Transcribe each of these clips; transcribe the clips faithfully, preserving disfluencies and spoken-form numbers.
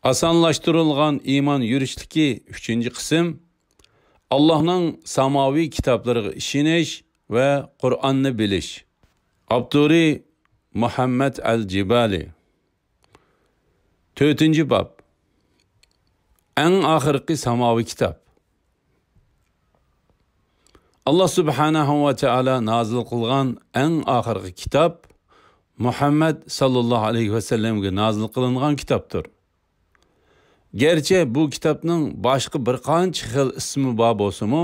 ئاسانلاشتۇرۇلغان ئىمان يۈرۈشلۈكى ئۈچىنچى قىسىم، ئاللاھنىڭ ساماۋىي كىتابلىرىغا ئىشىنىش ۋە قۇرئاننى بىلىش. ئاپتورى مۇھەممەد ئەل جىبالى. تۆتىنچى باب. ئەڭ ئاخىرقى ساماۋىي كىتاب. ئاللا سۇبھانەھۇ ۋە تائالا نازىل قىلغان ئەڭ ئاخىرقى كىتاب مۇھەممەد ساللاللاھۇ ئەلەيھى ۋەسەللەمگە نازىل قىلىنغان كىتابتۇر. گەرچە بۇ كىتابنىڭ باشقا بىر قانچە خىل ئىسمى بار بولسىمۇ،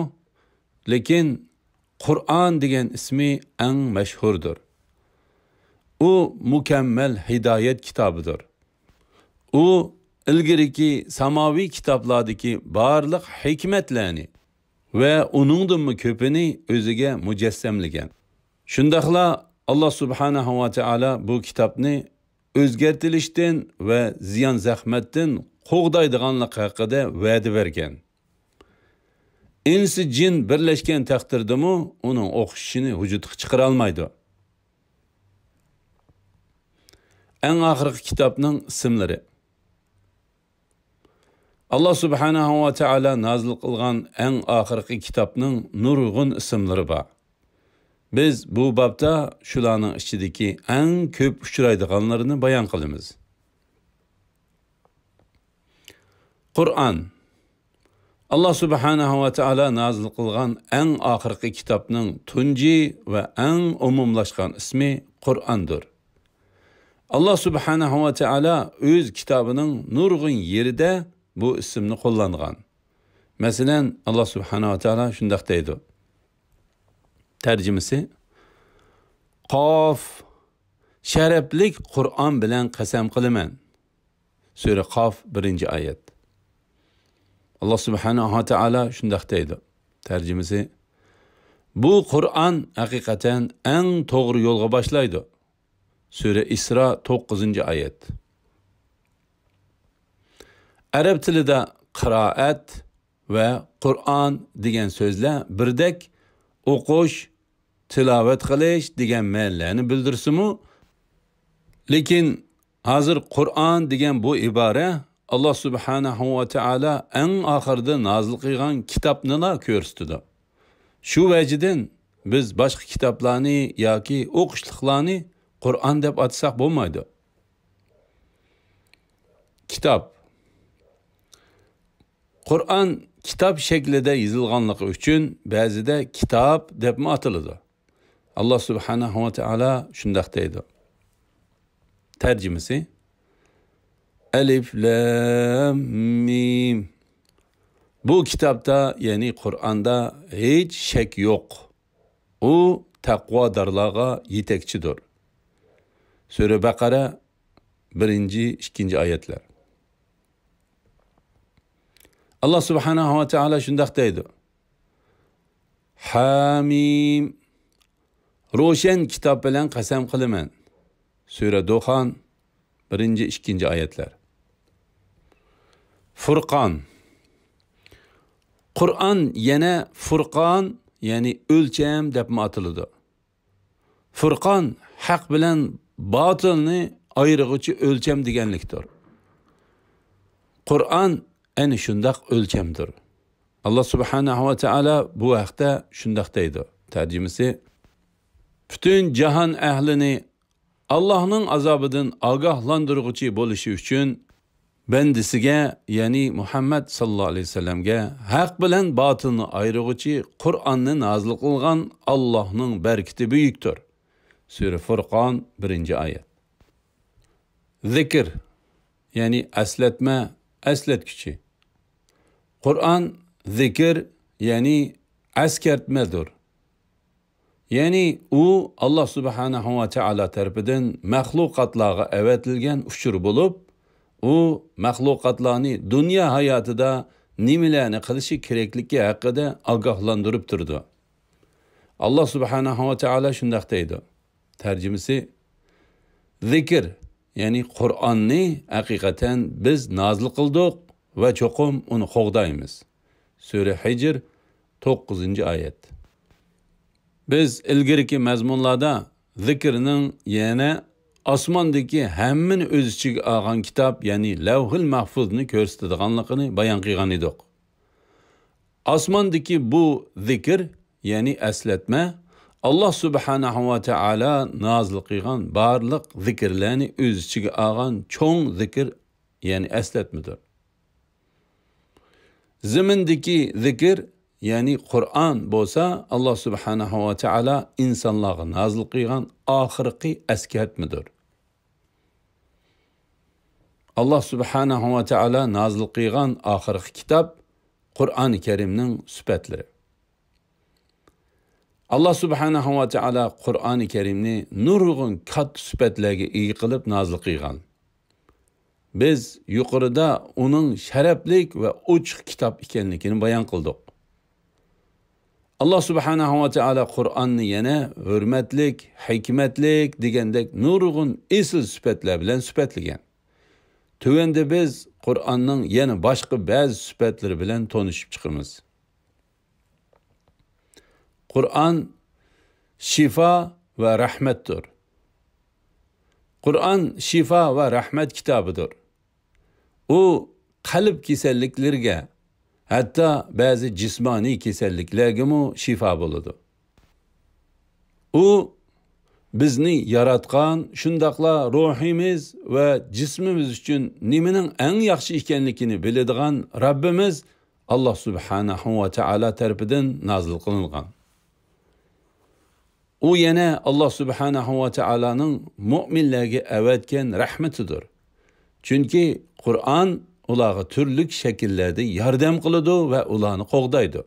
لېكىن قۇرئان دېگەن ئىسمى ئەڭ مەشھۇردۇر. ئۇ مۇكەممەل ھىدايەت كىتابىدۇر. ئۇ ئىلگىرىكى ساماۋىي كىتابلاردىكى بارلىق ھېكمەتلەرنى ۋە ئۇنىڭدىنمۇ كۆپىنى ئۆزىگە مۇجەسسەملىگەن. شۇنداقلا ئاللا سۇبھانەھۇ ۋە تائالا بۇ كىتابنى ئۆزگەرتىلىشتىن ۋە زىيان زەخمەتتىن قوغدايدىغانلىقى ھەققىدە ۋەدە بەرگەن. ئىنسى جىن بىرلەشكەن تەقدىردىمۇ ئۇنىڭ ئوخشىشىنى ۋۇجۇدقا چىقىرالمايدۇ. ئەڭ ئاخىرقى كىتابنىڭ ئىسىملىرى. ئاللا سۇبھانەھۇ ۋە تائالا نازىل قىلغان ئەڭ ئاخىرقى كىتابنىڭ نۇرغۇن ئىسىملىرى بار. بىز بۇ بابتا شۇلارنىڭ ئىچىدىكى ئەڭ كۆپ ئۇچرايدىغانلىرىنى بايان قىلىمىز. قۇرئان. ئاللا سۇبھانەھۇ ۋە تائالا نازىل قىلغان ئەڭ ئاخىرقى كىتابنىڭ تۇنجى ۋە ئەڭ ئومۇملاشقان ئىسمى قۇرئاندۇر. ئاللا سۇبھانەھۇ ۋە تائالا ئۆز كىتابىنىڭ نۇرغۇن يېرىدە بۇ ئىسىمنى قوللانغان. مەسىلەن، ئاللا سۇبھانەھۇ ۋە تائالا شۇنداق دەيدۇ. تەرجىمىسى: قاف، شەرەپلىك قۇرئان بىلەن قەسەم قىلىمەن. سۈرە قاف، بىرىنچى ئايەت. ئاللا سۇبھانەھۇ ۋە تائالا شۇنداق دەيدۇ. تەرجىمىسى: بۇ قۇرئان ھەقىقەتەن ئەڭ توغرا يولغا باشلايدۇ. سۈرە ئىسرا، توققۇزىنچى ئايەت. ئەرەب تىلىدا قىرائەت ۋە قۇرئان دېگەن سۆزلەر بىردەك ئوقۇش، تىلاۋەت قىلىش دېگەن مەنىلەرنى بىلدۈرسىمۇ، لېكىن ھازىر قۇرئان دېگەن بۇ ئىبارە ئاللا سۇبھانەھۇ ۋە تائالا ئەڭ ئاخىرىدا نازىل قىلغان كىتابنىلا كۆرسىتىدۇ. شۇ ۋەجىدىن بىز باشقا كىتابلارنى ياكى ئوقۇشلۇقلارنى قۇرئان دەپ ئاتىساق بولمايدۇ. كىتاب. قۇرئان كىتاب شەكلىدە يېزىلغانلىقى ئۈچۈن بەزىدە كىتاب دەپمۇ ئاتىلىدۇ. ئاللا سۇبھانەھۇ ۋە تائالا شۇنداق دەيدۇ. تەرجىمىسى: ئەلىف لام مىم. بۇ كىتابتا، يەنى قۇرئاندا ھېچ شەك يوق. ئۇ تەقۋادارلارغا يېتەكچىدۇر. سۈرە بەقەرە، بىرىنچى، ئىككىنچى ئايەتلەر. ئاللا سۇبھانەھۇ ۋە تائالا شۇنداق دەيدۇ. ھامىم. روشەن كىتاب بىلەن قەسەم قىلىمەن. سۈرە دۇخان، بىرىنچى، ئىككىنچى ئايەتلەر. فۇرقان. قۇرئان يەنە فۇرقان، يەنى ئۆلچەم دەپمۇ ئاتىلىدۇ. فۇرقان ھەق بىلەن باتىلنى ئايرىغۇچى ئۆلچەم دېگەنلىكتۇر. قۇرئان ئەنە شۇنداق ئۆلچەمدۇر. ئاللا سۇبھانەھۇ ۋە تائالا بۇ ھەقتە شۇنداق دەيدۇ. تەرجىمىسى: پۈتۈن جاھان ئەھلىنى ئاللاھنىڭ ئازابىدىن ئاگاھلاندۇرغۇچى بولۇشى ئۈچۈن بەندىسىگە، يەنى مۇھەممەد ساللاللاھۇ ئەلەيھى ۋەسەللەمگە ھەق بىلەن باتىلنى ئايرىغۇچى قۇرئاننى نازىل قىلغان ئاللاھنىڭ بەرىكىتى بۈيۈكتۇر. سۈرە فۇرقان، بىرىنچى ئايەت. زىكىر، يەنى ئەسلەتمە، ئەسلەتكۈچى. قۇرئان زىكىر، يەنى ئەسكەرتمەدۇر. يەنى ئۇ ئاللا سۇبھانەھۇ ۋە تائالا تەرىپىدىن مەخلۇقاتلارغا ئەۋەتىلگەن ئۇچۇر بولۇپ، ئۇ مەخلۇقاتلارنى دۇنيا ھاياتىدا نېمىلەرنى قىلىشى كېرەكلىكى ھەققىدە ئاگاھلاندۇرۇپ تۇرىدۇ. ئاللا سۇبھانەھۇ ۋە تائالا شۇنداق دەيدۇ. تەرجىمىسى: زىكىر، يەنى قۇرئاننى ھەقىقەتەن بىز نازىل قىلدۇق ۋە چوقۇم ئۇنى قوغدايمىز. سۈرە ھىجر، توققۇزىنچى ئايەت. بىز ئىلگىرىكى مەزمۇنلاردا زىكىرنىڭ يەنە ئاسماندىكى ھەممىنى ئۆز ئىچىگە ئالغان كىتاب، يەنى لەۋھىل مەھفۇزنى كۆرسىتىدىغانلىقىنى بايان قىلغان ئىدۇق. ئاسماندىكى بۇ زىكىر، يەنى ئەسلەتمە، ئاللا سۇبھانەھۇ ۋە تائالا نازىل قىلغان بارلىق زىكىرلەرنى ئۆز ئىچىگە ئالغان چوڭ زىكىر، يەنى ئەسلەتمىدۇر. زېمىندىكى زىكىر، يەنى قۇرئان بولسا، ئاللا سۇبھانەھۇ ۋە تائالا ئىنسانلارغا نازىل قىلغان ئاخىرقى ئەسكەرتمىدۇر. ئاللا سۇبھانەھۇ ۋە تائالا نازىل قىلغان ئاخىرقى كىتاب قۇرئانى كەرىمنىڭ سۈپەتلىرى. ئاللا سۇبھانەھۇ ۋە تائالا قۇرئانى كەرىمنى نۇرغۇن كاتتا سۈپەتلەرگە ئىگە قىلىپ نازىل قىلغان. بىز يۇقىرىدا ئۇنىڭ شەرەپلىك ۋە ئوچۇق كىتاب ئىكەنلىكىنى بايان قىلدۇق. ئاللا سۇبھانەھۇ ۋە تائالا قۇرئاننى يەنە ھۆرمەتلىك، ھېكمەتلىك دېگەندەك نۇرغۇن ئېسىل سۈپەتلەر بىلەن سۈپەتلىگەن. تۆۋەندە بىز قۇرئاننىڭ يەنە باشقا بەزى سۈپەتلىرى بىلەن تونۇشۇپ چىقىمىز. قۇرئان شىفا ۋە رەھمەتتۇر. قۇرئان شىفا ۋە رەھمەت كىتابىدۇر. ئۇ قەلب كېسەللىكلىرىگە، ھەتتا بەزى جىسمانىي كېسەللىكلەرگىمۇ شىفا بولىدۇ. ئۇ بىزنى ياراتقان، شۇنداقلا روھىمىز ۋە جىسمىمىز ئۈچۈن نېمىنىڭ ئەڭ ياخشى ئىكەنلىكىنى بىلىدىغان رەببىمىز ئاللا سۇبھانەھۇ ۋە تائالا تەرىپىدىن نازىل قىلىنغان. ئۇ يەنە ئاللا سۇبھانەھۇ ۋە تائالانىڭ مۆمىنلەرگە ئەۋەتكەن رەھمىتىدۇر. چۈنكى قۇرئان ئۇلارغا تۈرلۈك شەكىللەردە ياردەم قىلىدۇ ۋە ئۇلارنى قوغدايدۇ.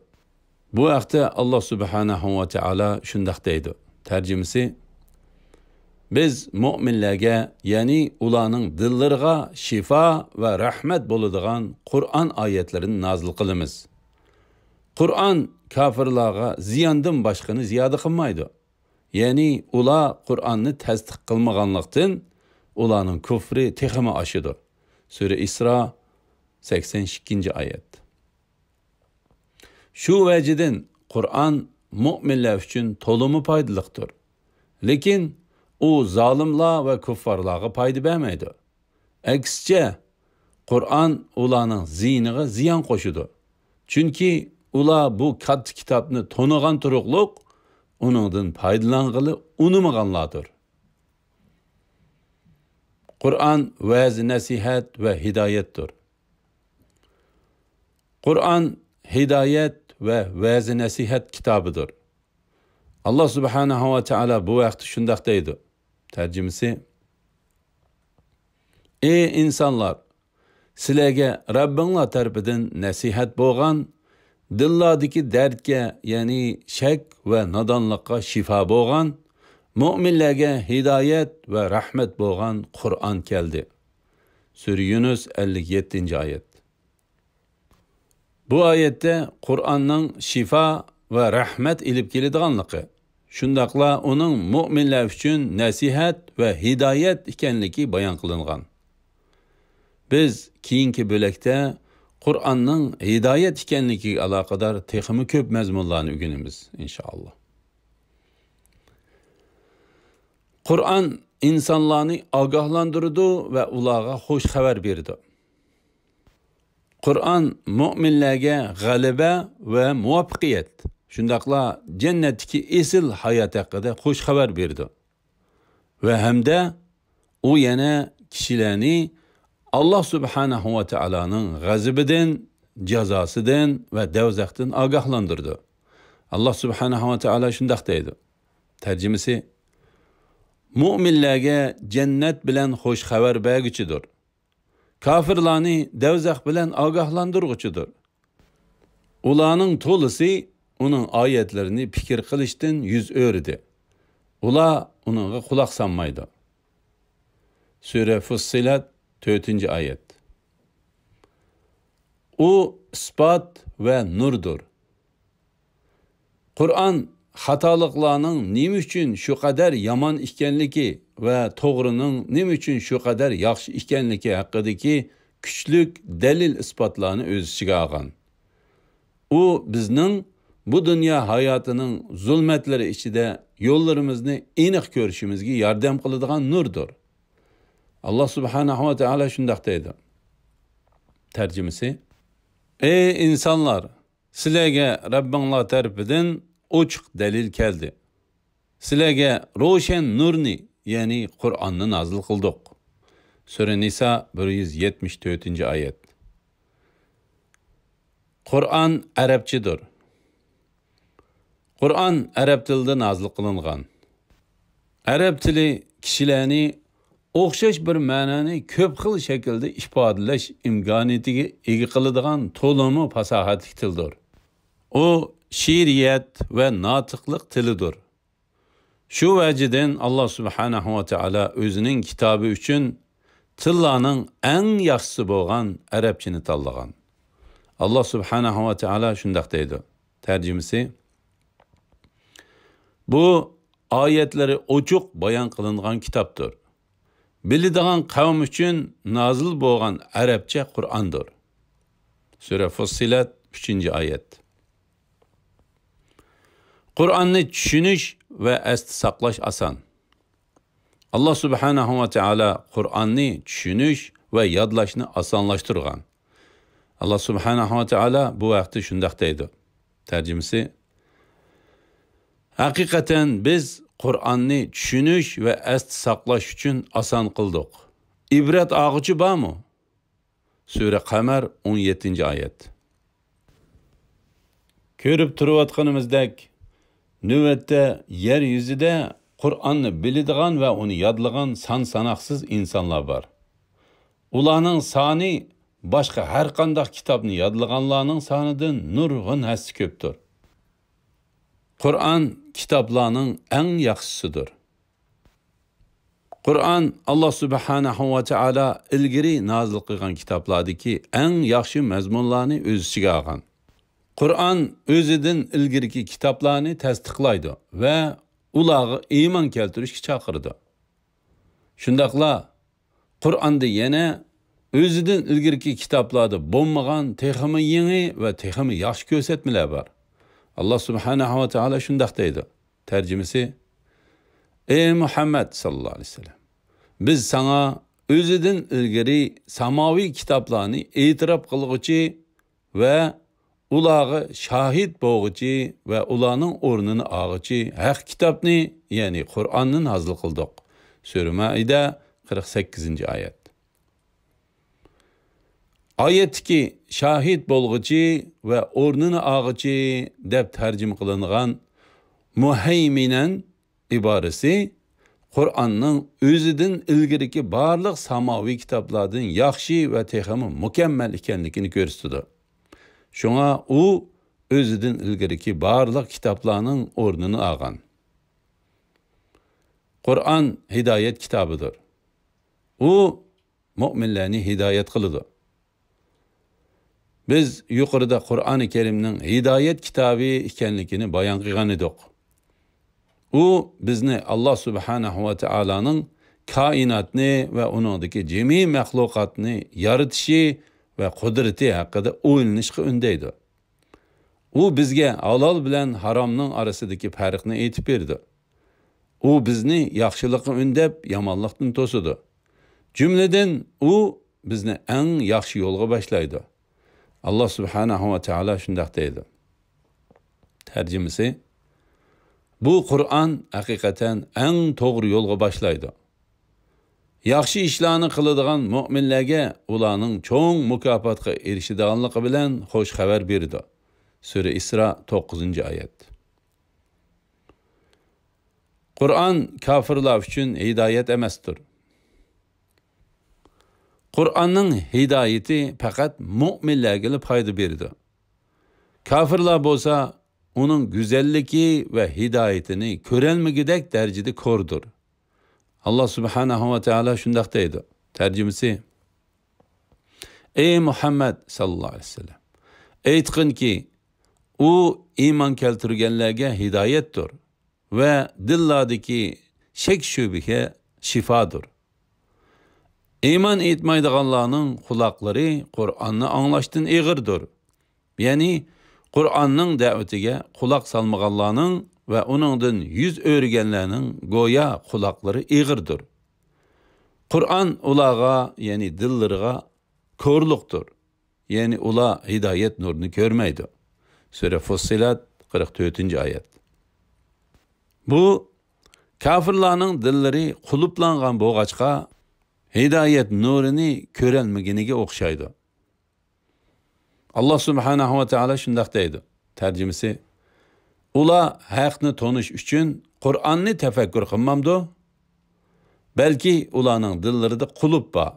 بۇ ھەقتە ئاللا سۇبھانەھۇ ۋە تائالا شۇنداق دەيدۇ. تەرجىمىسى، بىز مۆمىنلەرگە، يەنى ئۇلارنىڭ دىللىرىغا شىفا ۋە رەھمەت بولىدىغان قۇرئان ئايەتلىرىنى نازىل قىلىمىز. قۇرئان كاپىرلارغا زىياندىن باشقىنى زىيادە قىلمايدۇ. يەنى ئۇلار قۇرئاننى تەستىق قىلمىغانلىقتىن، ئۇلارنىڭ كۇفرى تېخىمۇ ئاشىدۇ. سۈرە ئىسرا، سەكسەن ئىككىنچى ئايەت. شۇ ۋەجىدىن قۇرئان مۆمىنلەر ئۈچۈن تولىمۇ پايدىلىقتۇر. لېكىن ئۇ زالىملار ۋە كۇففارلارغا پايدا بەرمەيدۇ. ئەكسىچە، قۇرئان ئۇلارنىڭ زىيىنىغا زىيان قوشىدۇ. چۈنكى ئۇلار بۇ كاتتا كىتابنى تونۇغان تۇرۇقلۇق، ئۇنىڭدىن پايدىلانغىلى ئۇنىمىغانلاردۇر. قۇرئان ۋەز-نەسىھەت ۋە ھىدايەتتۇر. قۇرئان ھىدايەت ۋە ۋەز-نەسىھەت كىتابىدۇر. ئاللا سۇبھانەھۇ ۋە تائالا بۇ ھەقتە شۇنداق دەيدۇ. تەرجىمىسى، ئى ئىنسانلار! سىلەرگە رەببىڭلار تەرىپىدىن نەسىھەت بولغان، دىللاردىكى دەردكە، يەنى شەك ۋە نادانلىققا شىپا بولغان، مۆمىنلەرگە ھىدايەت ۋە رەھمەت بولغان قۇرئان كەلدى. سۈرە يۇنۇس، ئەللىك يەتتىنچى ئايەت. بۇ ئايەتتە قۇرئاننىڭ شىپا ۋە رەھمەت ئېلىپ كېلىدىغانلىقى، شۇنداقلا ئۇنىڭ مۆمىنلەر ئۈچۈن نەسىھەت ۋە ھىدايەت ئىكەنلىكى بايان قىلىنغان. بىز كېيىنكى بۆلەكتە قۇرئاننىڭ ھىدايەت ئىكەنلىكىگە ئالاقىدار تېخىمۇ كۆپ مەزمۇنلارنى ئۆگىنىمىز، ئىنشائاللا. قۇرئان ئىنسانلارنى ئاگاھلاندۇرىدۇ ۋە ئۇلارغا خۇش خەۋەر بېرىدۇ. قۇرئان مۆمىنلەرگە غەلىبە ۋە مۇۋەپپەقىيەت، شۇنداقلا جەننەتتىكى ئېسىل ھايات ھەققىدە خۇش خەۋەر بېرىدۇ. ۋە ھەمدە ئۇ يەنە كىشىلەرنى ئاللا سۇبھانەھۇ ۋە تائالانىڭ غەزىپىدىن، جازاسىدىن ۋە دەۋزەختىن ئاگاھلاندۇرىدۇ. ئاللا سۇبھانەھۇ ۋە تائالا شۇنداق دەيدۇ. تەرجىمىسى، مۆمىنلەرگە جەننەت بىلەن خۇش خەۋەر بەرگۈچىدۇر. كاپىرلارنى دەۋزەخ بىلەن ئاگاھلاندۇرغۇچىدۇر. ئۇلارنىڭ تولىسى ئۇنىڭ ئايەتلىرىنى پىكىر قىلىشتىن يۈز ئۆرۈدى. ئۇلار ئۇنىڭغا قۇلاق سالمايدۇ. سۈرە فۇسسىلەت، تۆتىنچى ئايەت. ئۇ ئىسپات ۋە نۇردۇر. قۇرئان خاتالىقلارنىڭ نېمە ئۈچۈن شۇ قەدەر يامان ئىكەنلىكى ۋە توغرىنىڭ نېمە ئۈچۈن شۇ قەدەر ياخشى ئىكەنلىكى ھەققىدىكى كۈچلۈك دەلىل-ئىسپاتلارنى ئۆز ئىچىگە ئالغان. ئۇ بىزنىڭ بۇ دۇنيا ھاياتىنىڭ زۇلمەتلىرى ئىچىدە يوللىرىمىزنى ئېنىق كۆرۈشىمىزگە ياردەم قىلىدىغان نۇردۇر. ئاللا سۇبھانەھۇ ۋە تائالا شۇنداق دەيدۇ. تەرجىمىسى: ئەي ئىنسانلار، سىلەرگە رەببىڭلار تەرىپىدىن ئوچۇق دەلىل كەلدى. سىلەرگە روشەن نۇرنى، يەنى قۇرئاننى نازىل قىلدۇق. سۈرە نىسا، بىر يۈز يەتمىش تۆتىنچى ئايەت. قۇرئان ئەرەبچىدۇر. قۇرئان ئەرەب تىلىدا نازىل قىلىنغان. ئەرەب تىلى كىشىلەرنى ئوخشاش بىر مەنانى كۆپ خىل شەكىلدە ئىپادىلەش ئىمكانىيىتىگە ئىگە قىلىدىغان تولىمۇ پاساھەتلىك تىلدۇر. ئۇ شېئىرىيەت ۋە ناتىقلىق تىلىدۇر. شۇ ۋەجىدىن ئاللا سۇبھانەھۇ ۋە تائالا ئۆزىنىڭ كىتابى ئۈچۈن تىللارنىڭ ئەڭ ياخشىسى بولغان ئەرەبچىنى تاللىغان. ئاللا سۇبھانەھۇ ۋە تائالا شۇنداق دەيدۇ. تەرجىمىسى: بۇ ئايەتلىرى ئوچۇق بايان قىلىنغان كىتابتۇر. بىلىدىغان قەۋم ئۈچۈن نازىل بولغان ئەرەبچە قۇرئاندۇر. سۈرە فۇسسىلەت، ئۈچىنچى ئايەت. قۇرئاننى چۈشىنىش ۋە ئەستە ساقلاش ئاسان. ئاللا سۇبھانەھۇ ۋە تائالا قۇرئاننى چۈشىنىش ۋە يادلاشنى ئاسانلاشتۇرغان. ئاللا سۇبھانەھۇ ۋە تائالا بۇ ھەقتە شۇنداق دەيدۇ. تەرجىمىسى: ھەقىقەتەن بىز قۇرئاننى چۈشىنىش ۋە ئەستە ساقلاش ئۈچۈن ئاسان قىلدۇق. ئىبرەت ئالغۇچى بارمۇ؟ سۈرە قەمەر، ئون يەتتىنچى ئايەت. كۆرۈپ تۇرۇۋاتقىنىمىزدەك، نۆۋەتتە يەر يۈزىدە قۇرئاننى بىلىدىغان ۋە ئۇنى يادلىغان سان-ساناقسىز ئىنسانلار بار. ئۇلارنىڭ سانى باشقا ھەر قانداق كىتابنى يادلىغانلارنىڭ سانىدىن نۇرغۇن ھەسسە كۆپتۇر. قۇرئان كىتابلارنىڭ ئەڭ ياخشىسىدۇر. قۇرئان ئاللا سۇبھانەھۇ ۋە تائالا ئىلگىرى نازىل قىلغان كىتابلاردىكى ئەڭ ياخشى مەزمۇنلارنى ئۆز ئىچىگە ئالغان. قۇرئان ئۆزىدىن ئىلگىرىكى كىتابلارنى تەستىقلايدۇ ۋە ئۇلارغا ئىمان كەلتۈرۈشكە چاقىرىدۇ. شۇنداقلا قۇرئاندا يەنە ئۆزىدىن ئىلگىرىكى كىتابلاردا بولمىغان تېخىمۇ يېڭى ۋە تېخىمۇ ياخشى كۆرسەتمىلەر بار. ئاللا سۇبھانەھۇ ۋە تائالا شۇنداق دەيدۇ. تەرجىمىسى: ئەي مۇھەممەد ساللاللاھۇ ئەلەيھى ۋەسەللەم، بىز ساڭا ئۆزىدىن ئىلگىرى ساماۋىي كىتابلارنى ئېتىراپ قىلغۇچى ۋە ئۇلارغا شاھىت بولغۇچى ۋە ئۇلارنىڭ ئورنىنى ئالغۇچى ھەق كىتابنى، يەنى قۇرئاننى نازىل قىلدۇق. سۈرە مائىدە، قىرىق سەككىزىنچى ئايەت. ئايەتتىكى شاھىت بولغۇچى ۋە ئورنىنى ئالغۇچى دەپ تەرجىمە قىلىنغان مۇھەيمىنەن ئىبارىسى قۇرئاننىڭ ئۆزىدىن ئىلگىرىكى بارلىق ساماۋىي كىتابلاردىن ياخشى ۋە تېخىمۇ مۇكەممەل ئىكەنلىكىنى كۆرسىتىدۇ. شۇڭا ئۇ ئۆزىدىن ئىلگىرىكى بارلىق كىتابلارنىڭ ئورنىنى ئالغان. قۇرئان ھىدايەت كىتابىدۇر. ئۇ مۆمىنلەرنى ھىدايەت قىلىدۇ. بىز يۇقىرىدا قۇرئانى كەرىمنىڭ ھىدايەت كىتابى ئىكەنلىكىنى بايان قىلغان ئىدۇق. ئۇ بىزنى ئاللا سۇبھانەھۇ ۋە تائالانىڭ كائىناتنى ۋە ئۇنىڭدىكى جىمى مەخلۇقاتنى يارىتىشى ۋە قۇدرىتى ھەققىدە ئويلىنىشقا ئۈندەيدۇ. ئۇ بىزگە ھالال بىلەن ھارامنىڭ ئارىسىدىكى پەرقنى ئېيتىپ بېرىدۇ. ئۇ بىزنى ياخشىلىققا ئۈندەپ، يامانلىقتىن توسىدۇ. جۈملىدىن ئۇ بىزنى ئەڭ ياخشى يولغا باشلايدۇ. ئاللا سۇبھانەھۇ ۋە تائالا شۇنداق دەيدۇ. تەرجىمىسى: بۇ قۇرئان ھەقىقەتەن ئەڭ توغرا يولغا باشلايدۇ. ياخشى ئىشلارنى قىلىدىغان مۆمىنلەرگە ئۇلارنىڭ چوڭ مۇكاپاتقا ئېرىشىدىغانلىقى بىلەن خۇش خەۋەر بېرىدۇ. سۈرە ئىسرا، توققۇزىنچى ئايەت. قۇرئان كاپىرلار ئۈچۈن ھىدايەت ئەمەستۇر. قۇرئاننىڭ ھىدايىتى پەقەت مۆمىنلەرگىلا پايدا بېرىدۇ. كاپىرلار بولسا ئۇنىڭ گۈزەللىكى ۋە ھىدايىتىنى كۆرەلمىگۈدەك دەرىجىدە كوردۇر. ئاللا سۇبھانەھۇ ۋە تائالا شۇنداق دەيدۇ. تەرجىمىسى: ئەي مۇھەممەد ساللاللاھۇ ئەلەيھى ۋەسەللەم، ئېيتقىنكى، ئۇ ئىمان كەلتۈرگەنلەرگە ھىدايەتتۇر ۋە دىللاردىكى شەك-شۈبھىگە شىفادۇر. ئىمان ئېيتمايدىغانلارنىڭ قۇلاقلىرى قۇرئاننى ئاڭلاشتىن ئېغىردۇر. يەنى قۇرئاننىڭ دەۋىتىگە قۇلاق سالمىغانلارنىڭ ۋە ئۇنىڭدىن يۈز ئۆرۈگەنلەرنىڭ گويا قۇلاقلىرى ئېغىردۇر. قۇرئان ئۇلارغا، يەنى دىللىرىغا كورلۇقتۇر. يەنى ئۇلار ھىدايەت نۇرىنى كۆرمەيدۇ. سۈرە فۇسسىلەت، قىرىق تۆتىنچى ئايەت. بۇ كاپىرلارنىڭ دىللىرى قۇلۇپلانغان بولغاچقا، ھىدايەت نۇرىنى كۆرەلمىگىنىگە ئوخشايدۇ. ئاللا سۇبھانەھۇ ۋە تائالا شۇنداق دەيدۇ. تەرجىمىسى، ئۇلار ھەقنى تونۇش ئۈچۈن قۇرئاننى تەپەككۇر قىلمامدۇ؟ بەلكى ئۇلارنىڭ دىللىرىدا قۇلۇپ بار.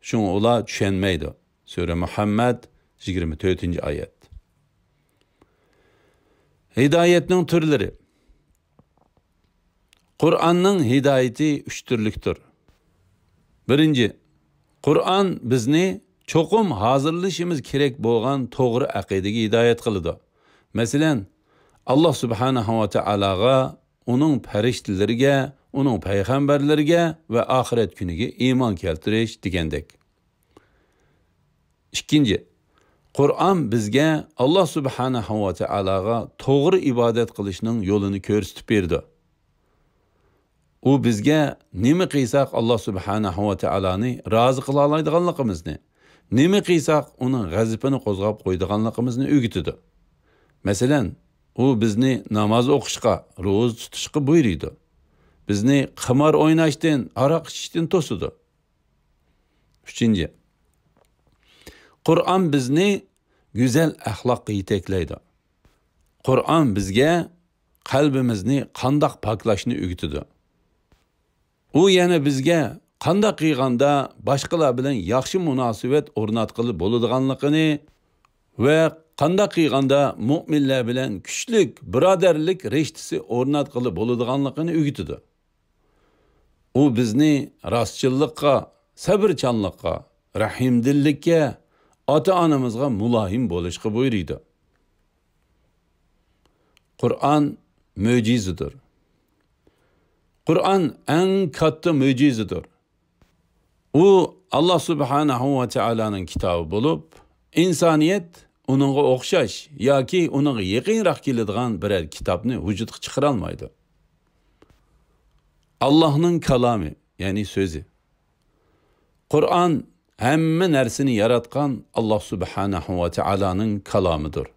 شۇڭا ئۇلار چۈشەنمەيدۇ. سۈرە مۇھەممەد، يىگىرمە تۆتىنچى ئايەت. ھىدايەتنىڭ تۈرلىرى. قۇرئاننىڭ ھىدايىتى ئۈچ تۈرلۈكتۇر. بىرىنچى، قۇرئان بىزنى چوقۇم ھازىرلىشىمىز كېرەك بولغان توغرا ئەقىدىگە ھىدايەت قىلىدۇ. مەسىلەن، ئاللا سۇبھانەھۇ ۋە تائالاغا، ئۇنىڭ پەرىشتىلىرىگە، ئۇنىڭ پەيغەمبەرلىرىگە ۋە ئاخىرەت كۈنىگە ئىمان كەلتۈرۈش دېگەندەك. ئىككىنچى، قۇرئان بىزگە ئاللا سۇبھانەھۇ ۋە تائالاغا توغرا ئىبادەت قىلىشنىڭ يولىنى كۆرسىتىپ بېرىدۇ. ئۇ بىزگە نېمە قىلساق ئاللا سۇبھانەھۇ ۋە تائالانى رازى قىلالايدىغانلىقىمىزنى، نېمە قىلساق ئۇنىڭ غەزىپىنى قوزغاپ قويىدىغانلىقىمىزنى ئۆگىتىدۇ. مەسىلەن، ئۇ بىزنى ناماز ئوقۇشقا، روزا تۇتۇشقا بۇيرۇيدۇ. بىزنى قىمار ئويناشتىن، ھاراق ئىچىشتىن توسىدۇ. ئۈچىنچى، قۇرئان بىزنى گۈزەل ئەخلاققا يېتەكلەيدۇ. قۇرئان بىزگە قەلبىمىزنى قانداق پاكلاشنى ئۆگىتىدۇ. ئۇ يەنە بىزگە قانداق قىلغاندا باشقىلار بىلەن ياخشى مۇناسىۋەت ئورناتقىلى بولىدىغانلىقىنى ۋە قانداق قىلغاندا مۇئمىنلار بىلەن كۈچلۈك بۇرادەرلىك رىشتىسى ئورناتقىلى بولىدىغانلىقىنى ئۆگىتىدۇ. ئۇ بىزنى راستچىللىققا، سەۋرچانلىققا، رەھىمدىللىككە، ئاتا-ئانىمىزغا مۇلايىم بولۇشقا بۇيرۇيدۇ. قۇرئان مۆجىزىدۇر. قۇرئان ئەڭ كاتتا مۆجىزىدۇر. ئۇ ئاللا سۇبھانەھۇ ۋە تائالانىڭ كىتابى بولۇپ، ئىنسانىيەت ئۇنىڭغا ئوخشاش ياكى ئۇنىڭغا يېقىنراق كېلىدىغان بىرەر كىتابنى ۋۇجۇدقا چىقىرالمايدۇ. ئاللانىڭ كالامى، يەنى سۆزى. قۇرئان ھەممە نەرسىنى ياراتقان ئاللا سۇبھانەھۇ ۋە تائالانىڭ كالامىدۇر.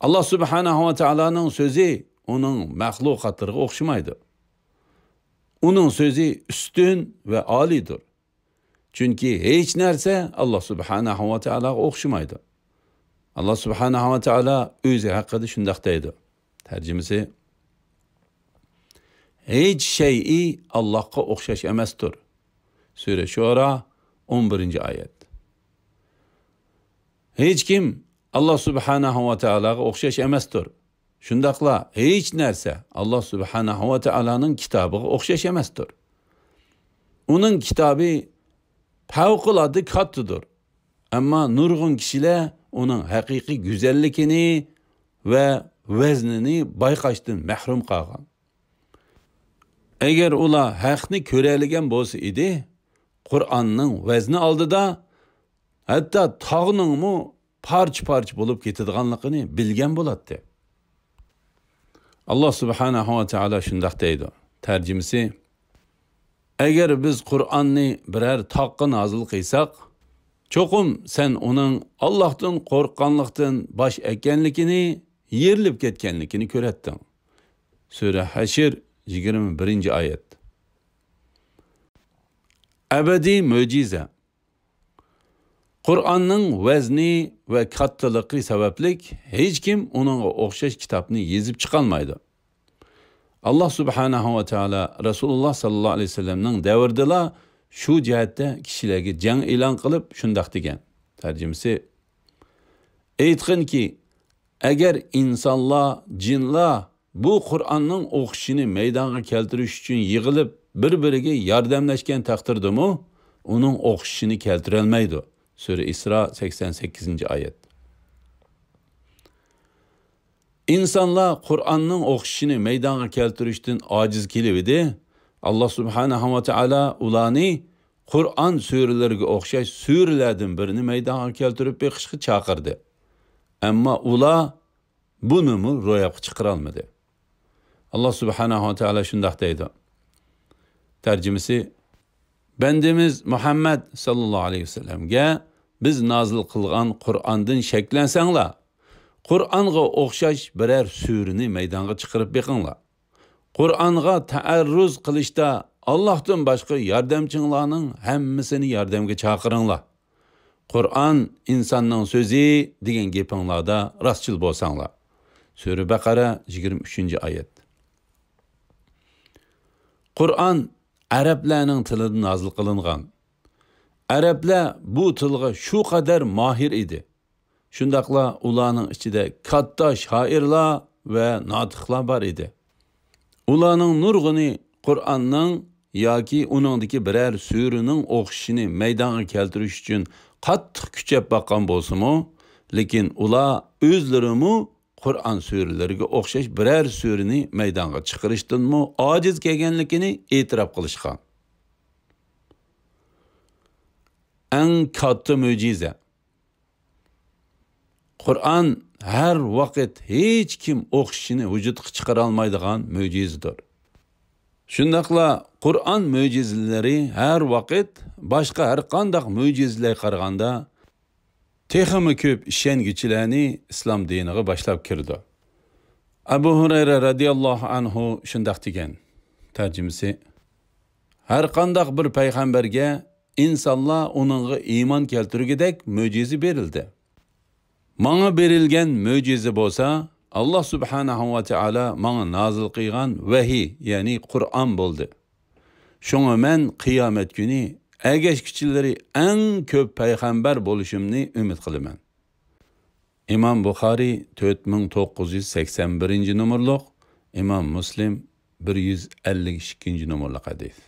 ئاللا سۇبھانەھۇ ۋە تائالانىڭ سۆزى ئۇنىڭ مەخلۇقاتلىرىغا ئوخشىمايدۇ. ئۇنىڭ سۆزى ئۈستۈن ۋە ئالىيدۇر. چۈنكى ھېچ نەرسە ئاللا سۇبھانەھۇ ۋە تائالاغا ئوخشىمايدۇ. ئاللا سۇبھانەھۇ ۋە تائالا ئۆزى ھەققىدە شۇنداق دەيدۇ. تەرجىمىسى، ھېچ شەيئى ئاللاھقا ئوخشاش ئەمەستۇر. سۈرە شۇئەرا، ئون بىرىنچى ئايەت. ھېچكىم ئاللا سۇبھانەھۇ ۋە تائالاغا ئوخشاش ئەمەستۇر. شۇنداقلا ھېچ نەرسە ئاللا سۇبھانەھۇ ۋە تائالانىڭ كىتابىغا ئوخشاش ئەمەستۇر. ئۇنىڭ كىتابى پەۋقۇلئاددە كاتتىدۇر. ئەمما نۇرغۇن كىشىلەر ئۇنىڭ ھەقىقىي گۈزەللىكىنى ۋە ۋەزنىنى بايقاشتىن مەھرۇم قالغان. ئەگەر ئۇلار ھەقنى كۆرەلىگەن بولسا ئىدى، قۇرئاننىڭ ۋەزنى ئالدىدا ھەتتا تاغنىڭمۇ پارچە-پارچە بولۇپ كېتىدىغانلىقىنى بىلگەن بولاتتى. ئاللا سۇبھانەھۇ ۋە تائالا شۇنداق دەيدۇ. تەرجىمىسى، ئەگەر بىز قۇرئاننى بىرەر تاغقا نازىل قىلساق، چوقۇم سەن ئۇنىڭ ئاللاھتىن قورققانلىقتىن باش ئەگكەنلىكىنى، يېرىلىپ كەتكەنلىكىنى كۆرەتتىڭ. سۈرە ھەشر، يىگىرمە بىرىنچى ئايەت. ئەبەدىي مۆجىزە. قۇرئاننىڭ ۋەزنى ۋە كاتتىلىقى سەۋەبلىك ھېچكىم ئۇنىڭغا ئوخشاش كىتابنى يېزىپ چىقالمايدۇ. ئاللا سۇبھانەھۇ ۋە تائالا رەسۇلۇللا ساللاللاھۇ ئەلەيھى ۋەسەللەمنىڭ دەۋرىدىلا شۇ جەھەتتە كىشىلەرگە جەڭ ئېلان قىلىپ شۇنداق دېگەن. تەرجىمىسى، ئېيتقىنكى، ئەگەر ئىنسانلار، جىنلار بۇ قۇرئاننىڭ ئوخشىشىنى مەيدانغا كەلتۈرۈش ئۈچۈن يىغىلىپ، بىر-بىرىگە ياردەملەشكەن تەقدىردىمۇ، ئۇنىڭ ئوخشىشىنى كەلتۈرەلمەيدۇ. سۈرە ئىسرا، سەكسەن سەككىزىنچى ئايەت. ئىنسانلار قۇرئاننىڭ ئوخشىشىنى مەيدانغا كەلتۈرۈشتىن ئاجىز كېلىۋىدى، ئاللا سۇبھانەھۇ ۋە تائالا ئۇلارنى قۇرئان سۈرىلىرىگە ئوخشاش سۈرىلەردىن بىرنى مەيدانغا كەلتۈرۈپ بېقىشقا چاقىردى. ئەمما ئۇلار بۇنىمۇ روياپقا چىقىرالمىدى. ئاللا سۇبھانەھۇ ۋە تائالا شۇنداق دەيدۇ. تەرجىمىسى، بەندىمىز مۇھەممەد ساللاللاھۇ ئەلەيھى ۋەسەللەمگە بىز نازىل قىلغان قۇرئاندىن شەكلەنسەڭلار، قۇرئانغا ئوخشاش بىرەر سۈرىنى مەيدانغا چىقىرىپ بېقىڭلار. قۇرئانغا تەئەررۇز قىلىشتا ئاللاھتىن باشقا ياردەمچىڭلارنىڭ ھەممىسىنى ياردەمگە چاقىرىڭلار. قۇرئان ئىنساننىڭ سۆزى دېگەن گېپىڭلاردا راستچىل بولساڭلار. سۈرە بەقەرە، يىگىرمە ئۈچىنچى ئايەت. قۇرئان ئەرەبلەرنىڭ تىلىدا نازىل قىلىنغان. ئەرەبلەر بۇ تىلغا شۇ قەدەر ماھىر ئىدى. شۇنداقلا ئۇلارنىڭ ئىچىدە كاتتا شائىرلار ۋە ناتىقلار بار ئىدى. ئۇلارنىڭ نۇرغۇنى قۇرئاننىڭ ياكى ئۇنىڭدىكى بىرەر سۈرىنىڭ ئوخشىشىنى مەيدانغا كەلتۈرۈش ئۈچۈن قاتتىق كۈچەپ باققان بولسىمۇ، لېكىن ئۇلار ئۆزلىرىمۇ قۇرئان سۈرىلىرىگە ئوخشاش بىرەر سۈرىنى مەيدانغا چىقىرىشتىنمۇ ئاجىز كەلگەنلىكىنى ئېتىراپ قىلىشقان. ئەڭ كاتتا مۆجىزە. قۇرئان ھەر ۋاقىت ھېچكىم ئوخشىشىنى ۋۇجۇدقا چىقىرالمايدىغان مۆجىزىدۇر. شۇنداقلا قۇرئان مۆجىزىلىرى ھەر ۋاقىت باشقا ھەرقانداق مۆجىزىلەرگە قارىغاندا تېخىمۇ كۆپ ئىشەنگۈچىلەرنى ئىسلام دىنىغا باشلاپ كىرىدۇ. ئەبۇ ھۇرەيرە رەزىياللاھۇ ئەنھۇ شۇنداق دېگەن، تەرجىمىسى، ھەرقانداق بىر پەيغەمبەرگە ئىنسانلار ئۇنىڭغا ئىمان كەلتۈرگۈدەك مۆجىزە بېرىلدى. ماڭا بېرىلگەن مۆجىزە بولسا، ئاللا سۇبھانەھۇ ۋە تائالا ماڭا نازىل قىلغان ۋەھىي، يەنى قۇرئان بولدى. شۇڭا مەن قىيامەت كۈنى ئەگەشكۈچىلىرى ئەڭ كۆپ پەيغەمبەر بولۇشۇمنى ئۈمىد قىلىمەن. ئىمام بۇخارىي تۆت مىڭ توققۇز يۈز سەكسەن بىرىنچى نومۇرلۇق، ئىمام مۇسلىم بىر يۈز ئەللىك ئىككىنچى نومۇرلۇق ھەدىس.